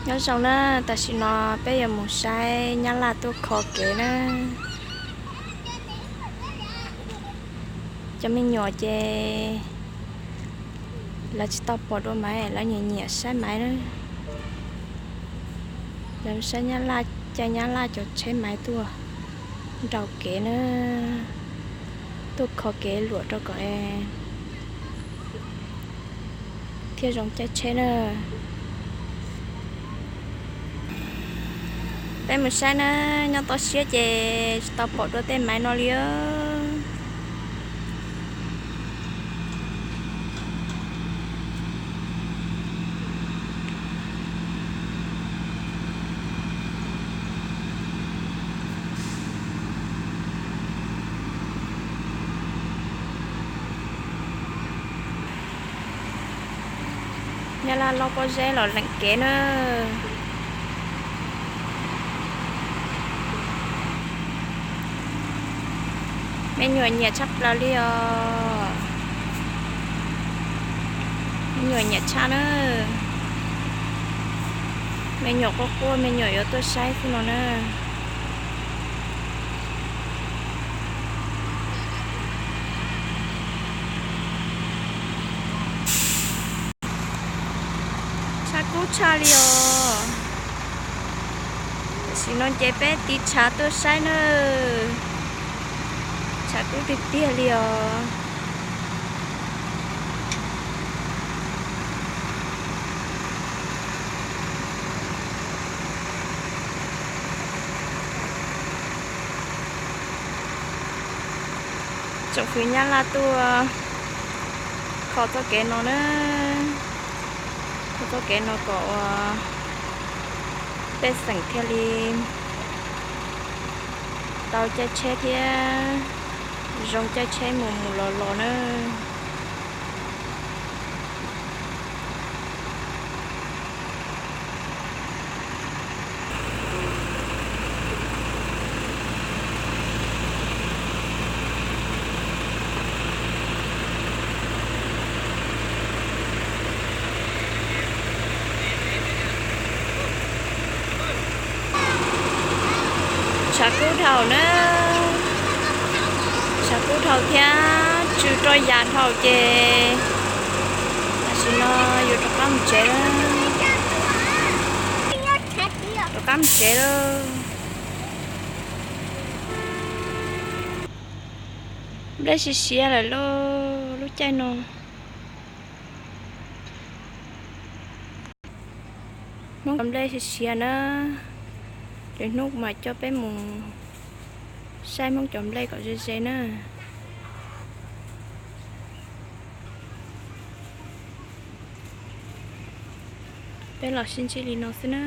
Nyob zoo na, tam sim no peb yuav mus saib nyab laj tuaj kho kev na. Cov me nyuam ces lawv tsis tau pom dua maiv, lawv nyiam nyiam saib maiv na. Lawv saib nyab laj, caij nyab laj cov tsheb maiv tuaj nraus kev na, tuaj kho kev luam rau kom thiaj zoo caij tsheb na. Peb mus saib na, nyob toj siab ces tsis tau pom dua tej maiv no li. Nyab laj loj pob zeb los lees kev na. Me nyuam nyiam tshaj plaws li os. Me nyuam nyiam tshaj na. Me nyuam quaj quaj, me nyuam yuav tuaj saib xwb no na. Tshav kub tshaj li os. Tam sim no ces peb tiv tshav tuaj saib na. Tshav kub tiag tiag li os. Tsoom fwv nyab laj tuaj kho txoj kev no na, kho txoj kev no kom ua pej xeem thiaj li tau caij tsheb thiab zoo caij tsheb mus mus los los na. Tshav kub dhau na, tshav kub dhau thiab tsw roj yas dhau ces tam sim no yuav rov qab mus tsev lawm. Rov qab mus tsev lawm. Nplej siav siav lawm lauj lub caij no. Hmoob cov nplej siav siav na, lwm hnub mam coj peb mus saib Hmoob cov nplej kom ze ze na. Peb los sib ntsib li no xwb na.